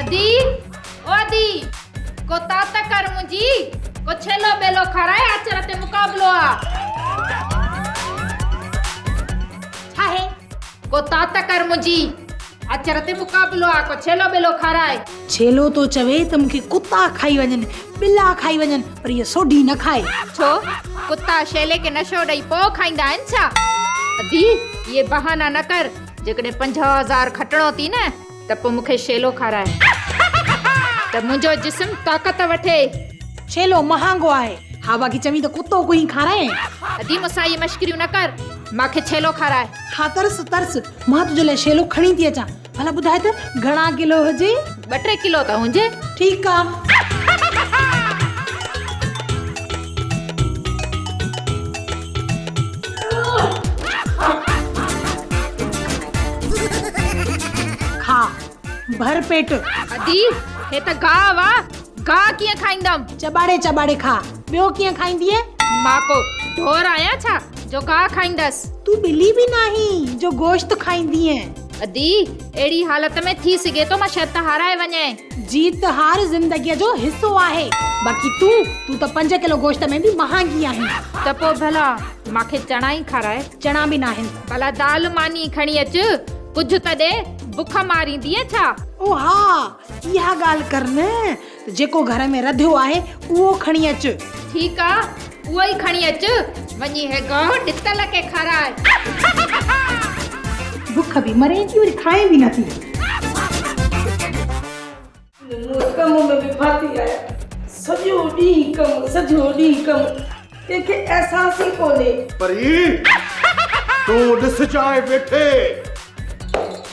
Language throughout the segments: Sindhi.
ادي او ادي ڪو تات ڪر منهنجي ڪو ڇيلو ٻيلو کارائي آچر تي مقابلو آ. ڇاهي؟ ڪو تات ڪر منهنجي آچر تي مقابلو آ ڪو ڇيلو ٻيلو کارائي. ڇيلو ٿو چوي ته مون کي ڪتا کائي وڃن، ٻلا کائي وڃن پر هيء سوڍي نه کائي. ڇو؟ ڪتا شيلي کي نشو ڏئي پوء کائيندا آهن ڇا؟ ادي اهي بهانا نه ڪر جيڪڏهن 50 هزار کٽڻو ٿي نه ته پوء مون کي شيلو کاراء ته منهنجو جسم طاقت وٺي. شيلو مهانگو آهي. ها باقي چوين ته ڪتو ڪوئي کارائين. ادي مون سان اهي مشڪريون نه ڪر. مان کي شيلو کاراء. ها ترس ترس مان تنهنجي لاء شيلو کڻي ٿي اچان. ڀلا ٻڌاء ته گهڻا ڪلو هجي؟ ٻه ٽي ڪلو ته هجي. ٺيڪ آ. کاء ڀر پيٽ. ادي هي ته گاهه آ، گاهه ڪيئن کائيندم؟ چٻاڙي چٻاڙي کاء، ٻيو ڪيئن کائيندينء؟ مان ڪو ڍور آهيان ڇا جو گاهه کائيندس؟ تون ٻلي به ناهين جو گوشت کائيندينء. ادي اهڙي حالت ۾ ٿي سگهي ٿو مان شرط هارائي وڃين. جيت هار زندگيء جو حصو آهي. باقي تون، تون ته پنج ڪلو گوشت ۾ به مهانگي آهين. ته پوء ڀلا مان کي چڻا ئي کاراء. چڻا به ناهن. ڀلا دال ماني کڻي اچ، ڪجهه ته ڏي، بک ماريندينء ڇا؟ او ها، اها ڳالهه ڪر نه ته جيڪو گهر ۾ رڌيو آهي، اهو کڻي اچ. ٺيڪ آ، اهو ئي کڻي اچ، وڃي هي گاهه ڏتل کي کاراء. بک به مرين ٿي وري کائين به نٿي. مون ڪم ۾ به ڦاٿي آهيان. سڄو ڏينهن ڪم، سڄو ڏينهن ڪم. ڪنهن کي احساس ئي ڪونهي. پري، تون ڏسجانء ويٺي.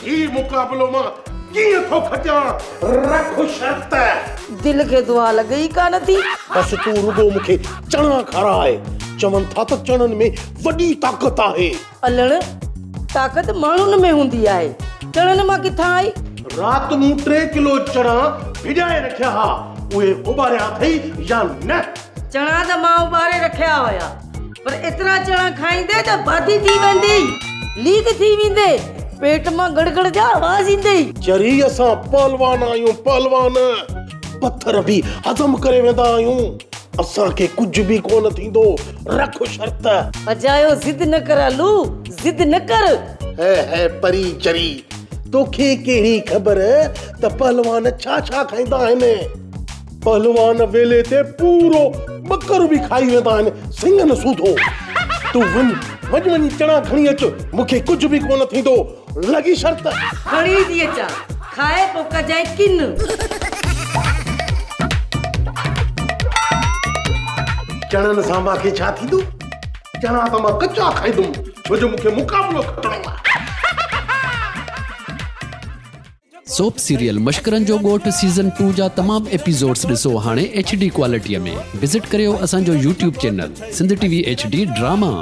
هي مقابلو مان ڪيئن ٿو کٽيان، رک شرط. دل کي دعا لڳي ئي ڪانه ٿي. بس تون رڳو مون کي چڻا کاراء. چون ٿا ته چڻن ۾ وڏي طاقت آهي. الڻ، طاقت ماڻهن ۾ هوندي آهي، چڻن مان ڪٿان آئي؟ رات مون ٽي ڪلو چڻا ڀڄائي رکيا ها، اهي اٻاريا اٿئي يا نه؟ چڻا ته مان اٻاري رکيا هيا، پر ايترا چڻا کائيندي ته باڌي ٿي ويندي، ليڪ ٿي ويندي، پيٽ مان گڙ گڙ جا آواز ايندئي. چري اسان پهلوان آهيون، پهلوان، پٿر به هضم ڪري ويندا آهيون. اسان کي ڪجهه به ڪونه ٿيندو، رک شرط. اجايو ضد نه ڪر علو، ضد نه ڪر. هي هي پري چري، توکي ڪهڙي خبر ته پهلوان ڇا ڇا کائيندا آهن. پهلوان ويلي تي پورو ٻڪر به کائي ويندا آهن، سڱن سوڌو. تون وڃ، وڃ وڃي چڻا کڻي اچ، مون کي ڪجهه به ڪونه ٿيندو، لڳي شرط. کڻي ٿي اچان، کائي پوء ڪجانء ڪن. چڻن سان مان کي ڇا ٿيندو؟ چڻا ته مان ڪچا کائيندم، ڇو جو مون کي مقابلو کٽڻو آهي. سوپ سيريل مشڪرن جو ڳوٺ سيزن ٽو جا تمام ايپيسوڊس ڏسو هاڻي ايڇ ڊي ڪوالٽي ۾ وزٽ ڪريو اسان جو YouTube channel Sindh T V H D drama.